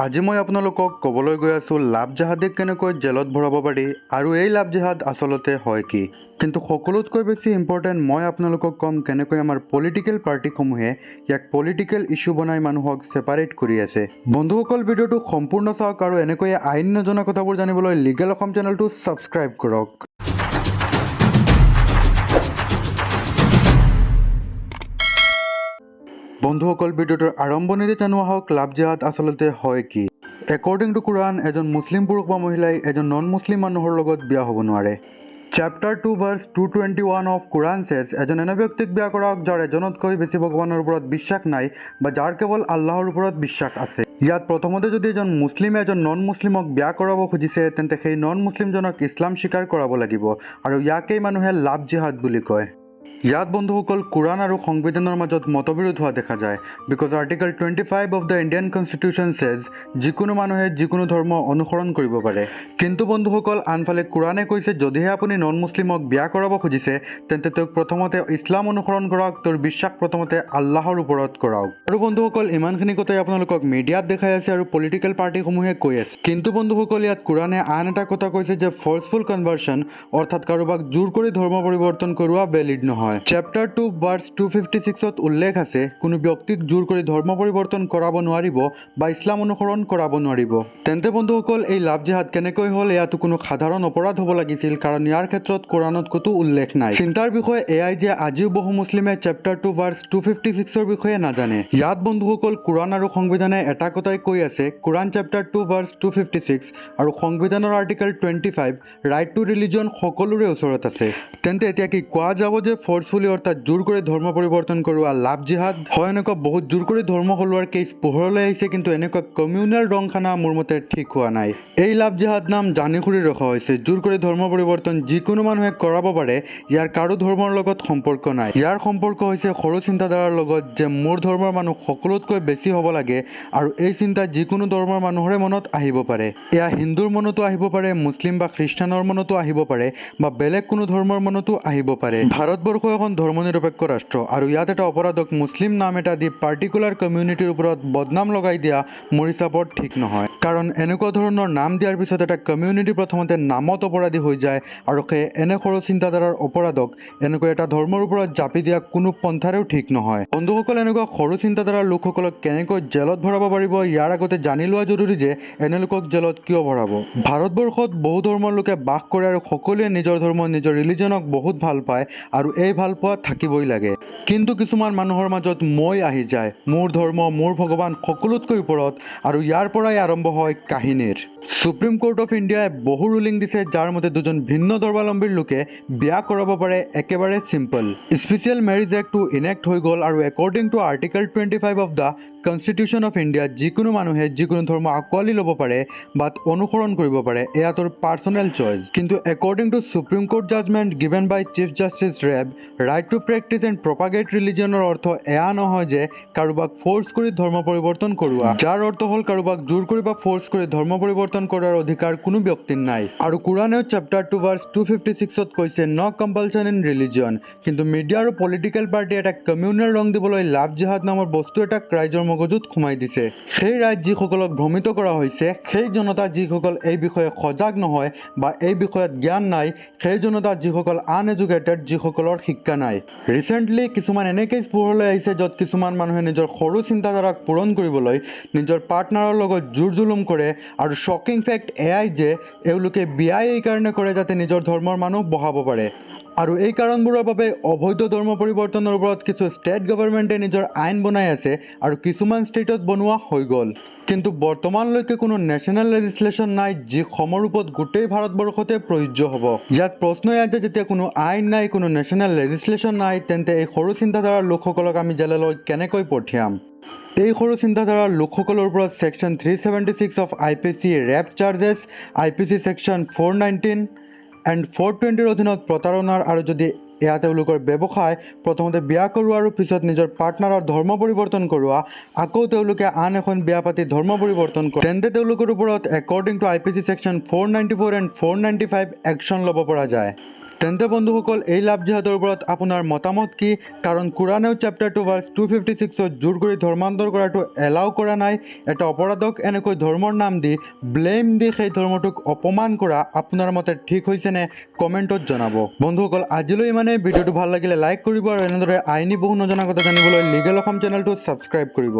আজি মই আপোনালোকক ক'বলৈ গৈ আছোঁ লাভ জাহাদীক কেনেকৈ জেলত ভৰাব পাৰি আৰু এই লাভ জেহাদ আচলতে হয় কি। কিন্তু সকলোতকৈ বেছি ইম্পৰ্টেণ্ট, মই আপোনালোকক ক'ম কেনেকৈ আমাৰ পলিটিকেল পাৰ্টিসমূহে ইয়াক পলিটিকেল ইছ্যু বনাই মানুহক ছেপাৰেট কৰি আছে। বন্ধুসকল, ভিডিঅ'টো সম্পূৰ্ণ চাওক আৰু এনেকৈয়ে আইন নজনা কথাবোৰ জানিবলৈ লিগেল অসম চেনেলটো ছাবস্ক্ৰাইব কৰক। বন্ধুসকল, ভিডিঅ'টোৰ আৰম্ভণিতে জানোৱা হওক লাভ জেহাদ আচলতে হয় কি। একৰ্ডিং টু কোৰাণ, এজন মুছলিম পুৰুষ বা মহিলাই এজন নন মুছলিম মানুহৰ লগত বিয়া হ'ব নোৱাৰে। Chapter 2, verse 221 of Quran says, এজন এনে ব্যক্তিক বিয়া কৰাওক যাৰ এজনতকৈ বেছি ভগৱানৰ ওপৰত বিশ্বাস নাই বা যাৰ কেৱল আল্লাহৰ ওপৰত বিশ্বাস আছে। ইয়াত প্ৰথমতে যদি এজন মুছলিমে এজন নন মুছলিমক বিয়া কৰাব খুজিছে, তেন্তে সেই নন মুছলিমজনক ইছলাম স্বীকাৰ কৰাব লাগিব আৰু ইয়াকেই মানুহে লাভ জিহাদ বুলি কয়। ইয়াত বন্ধুসকল, কোৰাণ আৰু সংবিধানৰ মাজত মতবিৰোধ হোৱা দেখা যায়, because Article 25 of the Indian Constitution says যিকোনো মানুহে যিকোনো ধৰ্ম অনুসৰণ কৰিব পাৰে। কিন্তু বন্ধুসকল, আনফালে কোৰাণে কৈছে যদিহে আপুনি নন মুছলিমক বিয়া কৰাব খুজিছে, তেন্তে তেওঁক প্ৰথমতে ইছলাম অনুসৰণ কৰাওক, তেওঁৰ বিশ্বাস প্ৰথমতে আল্লাহৰ ওপৰত কৰাওক। আৰু বন্ধুসকল, ইমানখিনি কথাই আপোনালোকক মিডিয়াত দেখাই আছে আৰু পলিটিকেল পাৰ্টিসমূহে কৈ আছে। কিন্তু বন্ধুসকল, ইয়াত কোৰাণে আন এটা কথা কৈছে যে ফ'ৰ্চফুল কনভাৰ্চন, অৰ্থাৎ কাৰোবাক জোৰ কৰি ধৰ্ম পৰিৱৰ্তন কৰোৱা ভেলিড নহয়। চেপ্টাৰ 2, ভাৰ্ছ 256ত উল্লেখ আছে, কোনো ব্যক্তিক জোৰ কৰি ধৰ্ম পৰিৱৰ্তন কৰাব নোৱাৰিব বা ইছলাম অনুসৰণ কৰাব নোৱাৰিব। তেন্তে বন্ধুসকল, এই লাভ জেহাদ কেনেকৈ হ'ল? এয়াতো কোনো সাধাৰণ অপৰাধ হ'ব লাগিছিল, কাৰণ ইয়াৰ ক্ষেত্ৰত কোৰাণত ক'তো উল্লেখ নাই। চিন্তাৰ বিষয় এয়াই যে আজিও বহু মুছলিমে চেপ্টাৰ 2, ভাৰ্ছ 256ৰ বিষয়ে নাজানে। ইয়াত বন্ধুসকল, কোৰাণ আৰু সংবিধানে এটা কথাই কৈ আছে। কোৰাণ chapter 2, verse 256 আৰু সংবিধানৰ Article 25, right to religion সকলোৰে ওচৰত আছে। তেন্তে এতিয়া কি কোৱা যাব যে ফ'ৰ্চফুলি, অৰ্থাৎ জোৰ কৰি ধৰ্ম পৰিৱৰ্তন কৰোৱা লাভ জিহাদ হয়? এনেকুৱা বহুত জোৰ কৰি ধৰ্ম সলোৱাৰ কেছ পোহৰলৈ আহিছে, কিন্তু এনেকুৱা কমিউনেল ৰং সানা মোৰ মতে ঠিক হোৱা নাই। এই লাভ জিহাদ নাম জানি শুনি ৰখা হৈছে। জোৰ কৰি ধৰ্ম পৰিৱৰ্তন যিকোনো মানুহে কৰাব পাৰে। ইয়াৰ কাৰো ধৰ্মৰ লগত সম্পৰ্ক নাই। ইয়াৰ সম্পৰ্ক হৈছে সৰু চিন্তাধাৰাৰ লগত যে মোৰ ধৰ্মৰ মানুহ সকলোতকৈ বেছি হ'ব লাগে আৰু এই চিন্তা যিকোনো ধৰ্মৰ মানুহৰে মনত আহিব পাৰে। এয়া হিন্দুৰ মনতো আহিব পাৰে, মুছলিম বা খ্ৰীষ্টানৰ মনতো আহিব পাৰে বা বেলেগ কোনো ধৰ্মৰ মনতো আহিব পাৰে। ভাৰতবৰ্ষ এখন ধৰ্মনিৰপেক্ষ ৰাষ্ট্ৰ আৰু ইয়াত এটা অপৰাধক মুছলিম নাম এটা দি পাৰ্টিকুলাৰ কমিউনিটিৰ ওপৰত বদনাম লগাই দিয়া মোৰ হিচাপত ঠিক নহয়, কাৰণ এনেকুৱা ধৰণৰ নাম দিয়াৰ পিছত এটা কমিউনিটি প্ৰথমতে নামত অপৰাধী হৈ যায় আৰু সেই এনে সৰু চিন্তাধাৰাৰ অপৰাধক এনেকৈ এটা ধৰ্মৰ ওপৰত জাপি দিয়া কোনো পন্থাৰেও ঠিক নহয়। বন্ধুসকল, এনেকুৱা সৰু চিন্তাধাৰাৰ লোকসকলক কেনেকৈ জেলত ভৰাব পাৰিব, ইয়াৰ আগতে জানি লোৱা জৰুৰী যে এনে লোকক জেলত কিয় ভৰাব। ভাৰতবৰ্ষত বহু ধৰ্মৰ লোকে বাস কৰে আৰু সকলোৱে নিজৰ ধৰ্ম, নিজৰ ৰিলিজনক বহুত ভাল পায় আৰু এই ভাল পোৱা থাকিবই লাগে। কিন্তু কিছুমান মানুহৰ মাজত মই আহি যায়, মোৰ ধৰ্ম, মোৰ ভগৱান সকলোতকৈ ওপৰত আৰু ইয়াৰ পৰাই আৰম্ভ হয় কাহিনীৰ। সুপ্ৰিম কোৰ্ট অফ ইণ্ডিয়াই বহু ৰুলিং দিছে, যাৰ মতে দুজন ভিন্ন ধৰ্মাৱলম্বীৰ লোকে বিয়া কৰাব পাৰে। একেবাৰে চিম্পল। স্পেচিয়েল মেৰিজ এক্টটো ইনেক্ট হৈ গ'ল আৰু according to Article 25 of the Constitution of India, যিকোনো মানুহে যিকোনো ধৰ্ম আঁকোৱালি ল'ব পাৰে বা অনুসৰণ কৰিব পাৰে, এয়া তোৰ পাৰ্চনেল চইচ। কিন্তু according to Supreme Court judgment given by Chief Justice Rabe, right to practice and propagate ৰিলিজনৰ অৰ্থ এয়া নহয় যে কাৰোবাক ফ'ৰ্চ কৰি ধৰ্ম পৰিৱৰ্তন কৰোৱা, যাৰ অৰ্থ হ'ল কাৰোবাক জোৰ কৰি বা ফ'ৰ্চ কৰি ধৰ্ম পৰিৱৰ্তন কৰাৰ অধিকাৰ কোনো ব্যক্তিৰ নাই। আৰু কোৰাণেও চেপ্টাৰ 2, ভাৰ্ছ 256ত কৈছে, ন কম্পালচন ইন ৰিলিজন। কিন্তু মিডিয়া আৰু পলিটিকেল পাৰ্টিয়ে এটা কমিউনেল ৰং দিবলৈ লাভ জিহাদ নামৰ বস্তু এটাক ৰাইজৰ মগজুত সোমাই দিছে। সেই ৰাইজ যিসকলক ভ্ৰমিত কৰা হৈছে, সেই জনতা যিসকল এই বিষয়ে সজাগ নহয় বা এই বিষয়ত জ্ঞান নাই, সেই জনতা যিসকল আনএডুকেটেড, যিসকলৰ শিক্ষা নাই। ৰিচেণ্টলি কিছুমান এনে কেছ পোহৰলৈ আহিছে য'ত কিছুমান মানুহে নিজৰ সৰু চিন্তাধাৰাক পূৰণ কৰিবলৈ নিজৰ পাৰ্টনাৰৰ লগত জোৰ জুলুম কৰে আৰু শ্বকিং ফেক্ট এয়াই যে এওঁলোকে বিয়াই এইকাৰণে কৰে যাতে নিজৰ ধৰ্মৰ মানুহ বঢ়াব পাৰে। আৰু এই কাৰণবোৰৰ বাবে অবৈধ ধৰ্ম পৰিৱৰ্তনৰ ওপৰত কিছু ষ্টেট গভৰ্ণমেণ্টে নিজৰ আইন বনাই আছে আৰু কিছুমান ষ্টেটত বনোৱা হৈ গ'ল। কিন্তু বৰ্তমানলৈকে কোনো নেশ্যনেল লেজিছলেশ্যন নাই যি সমৰূপত গোটেই ভাৰতবৰ্ষতে প্ৰযোজ্য হ'ব। ইয়াত প্ৰশ্ন ইয়াত যে যেতিয়া কোনো আইন নাই, কোনো নেশ্যনেল লেজিছলেশ্যন নাই, তেন্তে এই সৰু চিন্তাধাৰাৰ লোকসকলক আমি জেললৈ কেনেকৈ পঠিয়াম? এই সৰু চিন্তাধাৰাৰ লোকসকলৰ ওপৰত Section 376 of IPC, rape charges, IPC section 419 and 420ৰ অধীনত প্ৰতাৰণাৰ আৰু যদি এয়া তেওঁলোকৰ ব্যৱসায়, প্ৰথমতে বিয়া কৰোৱা আৰু পিছত নিজৰ পাৰ্টনাৰৰ ধৰ্ম পৰিৱৰ্তন কৰোৱা, আকৌ তেওঁলোকে আন এখন বিয়া পাতি ধৰ্ম পৰিৱৰ্তন কৰে, তেন্তে তেওঁলোকৰ ওপৰত according to IPC section 494 and 495 action ল'ব পৰা যায়। তেন্তে বন্ধুসকল, এই লাভ জিহাদৰ ওপৰত আপোনাৰ মতামত কি? কাৰণ কোৰাণেও চেপ্টাৰ 2 ভাৰ্চ 256ত জোৰ কৰি ধৰ্মান্তৰ কৰাটো এলাউ কৰা নাই। এটা অপৰাধক এনেকৈ ধৰ্মৰ নাম দি, ব্লেম দি সেই ধৰ্মটোক অপমান কৰা আপোনাৰ মতে ঠিক হৈছেনে? কমেণ্টত জনাব। বন্ধুসকল, আজিলৈ ইমানেই। ভিডিঅ'টো ভাল লাগিলে লাইক কৰিব আৰু এনেদৰে আইনী বহু নজনা কথা জানিবলৈ লিগেল অসম চেনেলটো ছাবস্ক্ৰাইব কৰিব।